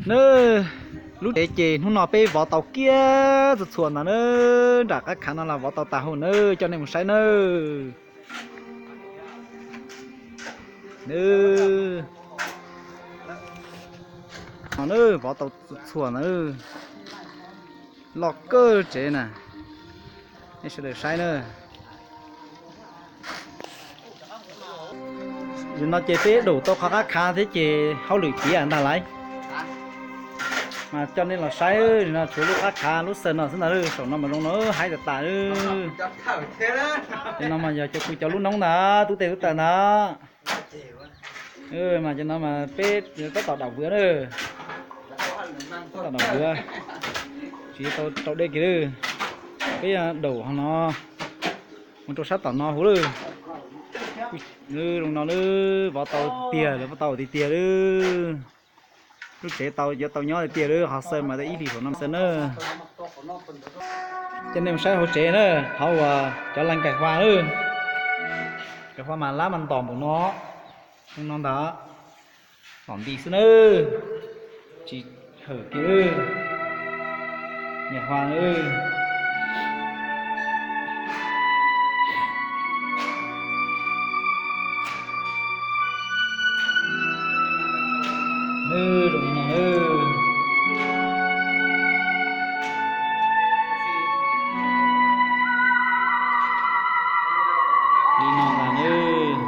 Nawb, lub tsev ces hnub no peb vov tau kiag txhua txhua ntawd nawb, nram qab khav no los vov tau tas hauv nawb, coj nej mus saib nawb. Nawb, no nawb, vov tau txhua txhua ntawd, loj kawg tsev na, nej sawv daws saib nawb. Zaum no ces peb daum tau qhov qab khav thiab ces hauj lwm tiav ntag lauj. Mas coj nej los saib, no tshuav lub qab khav lub xaws no xwb ntag, saum no mas zoo no haib tas tas. Cov no mas yog cov kuv cov lub noob ntag, tub tej tub taws ntag. Mas cov no mas peb tab tom dam vwv na, tab tom dam vwv, tsis tau rau dej kiag lawm. Peb daum hov no mus rau sab tom no huv lawm. Zoo no lawm, vov tau tiag lawm, vov tau tiag tiag lawm. Lub tsev tau yuav tau nyob tiag tiag lawm, qhov xaws mas ib hlis saum no xwb na. Coj nej mus saib hauv tsev na, hauv uas cov laj nkais hua lawm. Nkais hua mas lab mas ntom npaum no, zoo no ntag. Tom nti xwb na, tsis hawm kiag lawm. Niam hua na. Zoo no na. Li no ntag nawb.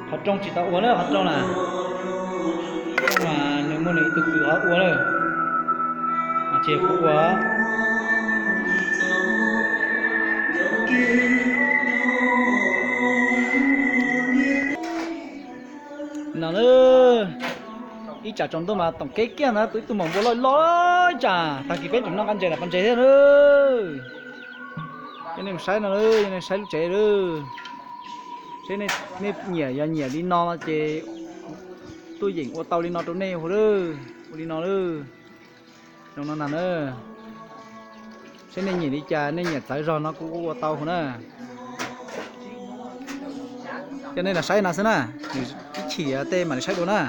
Qhov rooj tsis tau ua na, qhov rooj na, mas nws muaj nws ib tug kws qhov ua na, mas tsis yog kuv ua. No na, ib tsam tsaus ntuj mas toom kev kiag ntawd tus ib tug maum npua loj loj ib tsam, tag kis peb tseem noj nqaj ntses los pov ntses thiab na. Coj nej mus saib no, coj nej saib lub tsev lawm. Seb nej nyiam, yog nyiam li no ces tuaj yeem ua tau li no rau nej ua lawm, ua li no lawm. Zoo no ntag na. Seb nej nyiam li cas, nej nyiam txawv zog no kuv ua tau hauv na. Coj nej los saib no xwb na, nws ib chim tej mam li saib dua na.